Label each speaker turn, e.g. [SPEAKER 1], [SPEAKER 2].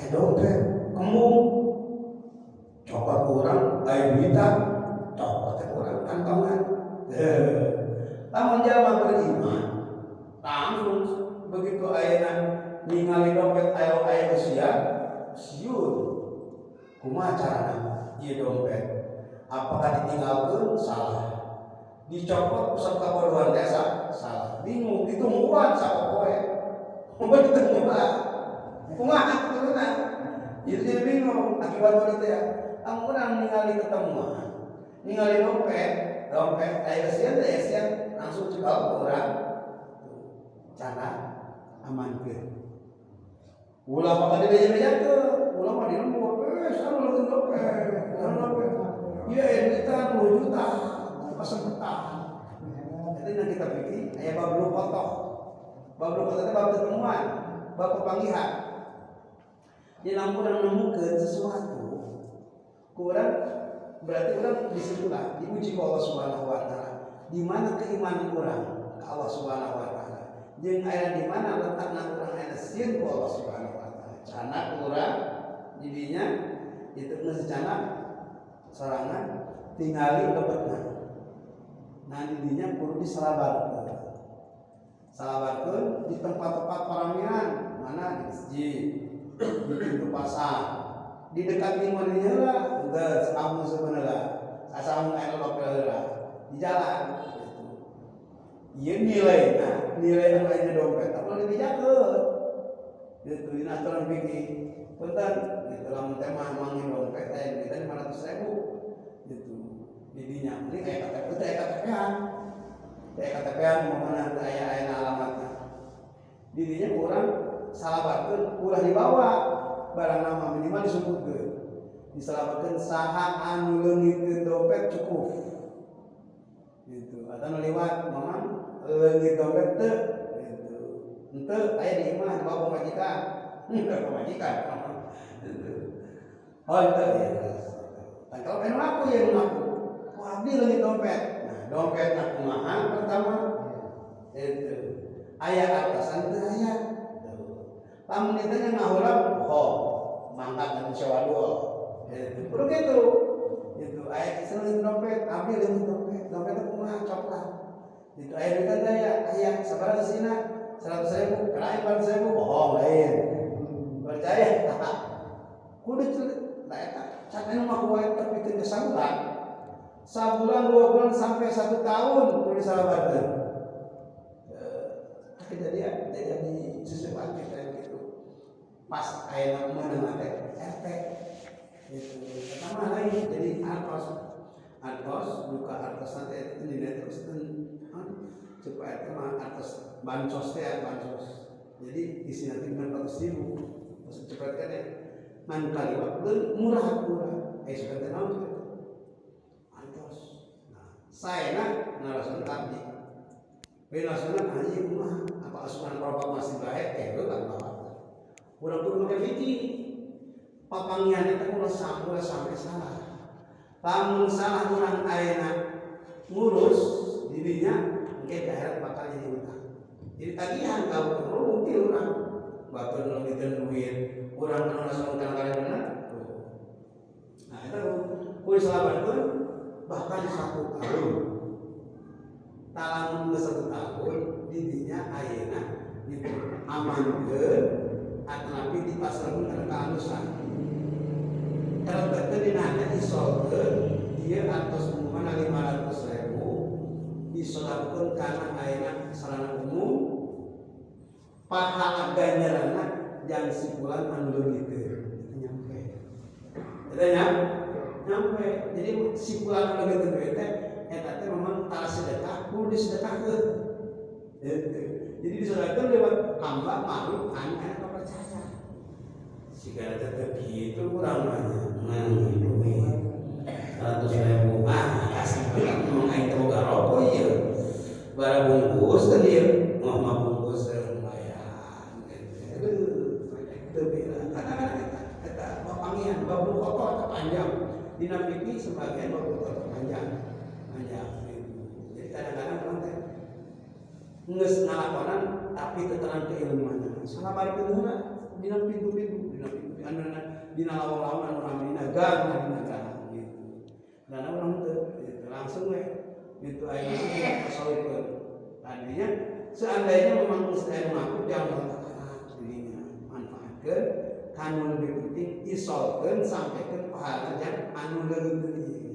[SPEAKER 1] Aya dompet, kembung. Copot urang, aya duitan, copot teh urang kantongan. Lamun jalma beriman, langsung begitu ayeuna ningali dompet aya aya usia, sieun. Kumaha carana ieu dompet? Apakah ditinggalkeun? Salah. Dicopot kusab kabodohan desa? Salah. Bingung, ditungguan sapopoe. Kumaha ditungguan? Kumaha kuduna? Itu jadi bingung akibat bodoh teh. Lamun urang ningali ketemuan, ningali dompet, dompet aya eusian teh eusian langsung cekal ke urang. Cara amankeun. Ulah bakal dibeja-bejakeun, ulah mah di lembur, anu leungeun dompet, anu dompet. Iya, ya duitan 10 juta, kesempetan. Itu yang kita pikir, aya bab luqatah. Bab luqatah itu bab ketemuan, bab pepanggihan. Di lamun urang nemukeun sesuatu, kurang berarti urang disitulah diuji ku Allah Subhanahu wa taala. Di mana keimanan urang ke Allah Subhanahu wa taala? Jeung aya di mana letakna urang aya sieun ku Allah Subhanahu wa taala. Cana urang didinya itu geus cana sorangan tingali lebetna. Nah didinya kudu disalabarkeun. Salabarkeun di tempat-tempat paramian, mana di masjid, di pintu pasar, di dekat lingkungan ini heula, henteu sekampung sebenarnya. Sasam aya lopel heula di jalan gitu. Ieu nilaina, nilai anu aya dompet apa dibejakeun. Gitu dina aturan fikih. Punten, gitu lamun teh mah manggih dompet aya duitan 500.000 gitu. Didinya ini aya KTP teh aya KTP-an. Teh KTP-an mana teh aya aya alamatna. Didinya urang salabarkeun ulah dibawa barang nama minimal disebutkeun. Disalabarkeun saha anu leungitkeun dompet cukup. Gitu. Atau nu liwat mamang leungit dompet teu gitu. Henteu aya di imah dibawa pamajikan. Henteu pamajikan. Gitu. Oh henteu ya. Kan kalau anu ngaku ya nu ngaku. Wah abdi leungit dompet. Nah, dompetna kumaha pertama? Itu. Aya atasan teu aya. Lamun ditanya ngahuleng, bohong. Mangkat dan sewa dua. Itu kudu gitu. Itu aya leungit dompet, abdi leungit dompet. Dompet teh kumaha coklat. Itu aya duit teh aya, aya sabaraha eusina? 100.000, lain 400.000, bohong lain. Percaya? Kudu nah eta can anu mah kuat tapi teu sabulan. Sabulan, 2 bulan sampai 1 tahun kudu disalabarkeun. Kejadian jadi di sistematis kayak gitu. Pas aya meunang teh RT gitu. Pertama lain jadi artos. Artos buka artos nanti itu dina terus cek RT mah artos bansos teh bansos. Jadi isi nanti 600.000. Terus cepet kan ya. Ngan kaliwat murah murah. Sudah teh naon cek artos. Nah, saena narasan abdi. Winasana anjing kumaha? Apa asupan rokok masih baik? Heuh bawa. Urang kudu make fikih. Papanggihan eta ulah sampai salah. Lamun salah urang ayeuna ngurus dirinya engke di akhirat bakal jadi utang. Jadi tagihan ka rugi urang. Batur nu ngiteun duit, urang nu langsung kali bener. Nah, eta kudu disalabarkeun bahkan 1 tahun. Talamun geus 1 tahun didinya ayeuna gitu amankeun atanapi dipasrahkeun kana kealusan. Tertentu dina hati disolkeun ieu atos umuman 500.000 disolatkeun kana ayeuna sarana umum pahala ganjaranna jang si fulan anu leungiteun. Itu nyampe. Eta nyampe. Jadi si fulan anu leungiteun duit teh eta teh memang tara sedekah kudu disedekahkeun. Gitu. Jadi disedekahkeun lewat hamba makhluk anu aya kapercaya. Sigana teh kitu urang mah nya. Nang duit 100.000 ah kasih emang aing teh boga rokok ieu. Bara bungkus teh ieu. Mah mah bungkus lumayan. Aduh, teu bela. Kadang-kadang eta bab pangian bab luqatah eta panjang. Dina fikih sebagian bab luqatah panjang. Panjang gitu. Jadi kadang-kadang urang teh geus ngalakonan tapi teu terang keilmuanna. Salah bari heula dina pintu-pintu, dina pintu. Anu dina lawang-lawang anu rame dina gang dina gang gitu. Dan urang teu gitu, langsung we gitu aya tasawufkeun. Tadinya seandainya memang geus aya ngaku jangan dirinya manfaatkeun kanu lebih penting isolkeun sampaikan pahala jang anu leuwih deui.